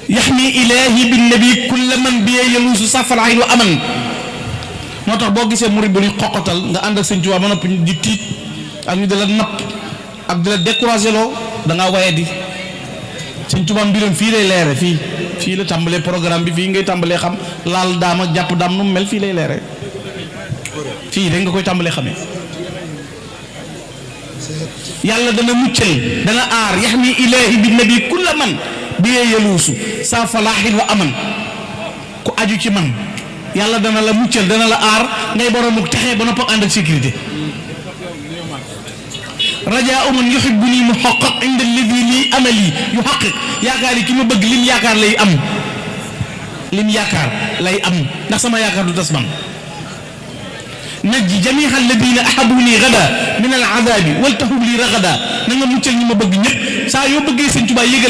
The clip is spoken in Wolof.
yaxmi ilahi bin nabi kulla man bi yaluusu safaraay wa aman. moo tax boo gisee murid bu ñuy xoqatal nga ànd ak sëñ Tuubaa ba noppi di tiit ak ñu di la napp ak di la découragé loo da ngaa waye di sëñ Tuubaa mbiram fii lay leere fii la tàmbalee programme bi fii ngay tàmbalee xam laal daam ak jàpp daam nu mu mel fii lay leere fii rek nga koy tàmbalee xamee. yàlla dana muccal dana aar yaxmi ilahi bi nabi kulla man bi yaluusu sa falaaxin wa aman ku aju ci man yàlla dana la muccal dana la aar ngay boroomu texe ba noppi ànd ak sécurité. rajaa man yuhibbuni muhaqqaq inda alladi lii amali yuhaqqiq yaakaar yi ki ma bëgg lim yaakaar lay am ndax sama yaakaar du tas man. najji jamiiha alladina ahabuni gada min al adabi waltahub li ragada na nga muccal ñi ma bëgg ñëpp saa yoo bëggee sëñ Tuubaa yëgal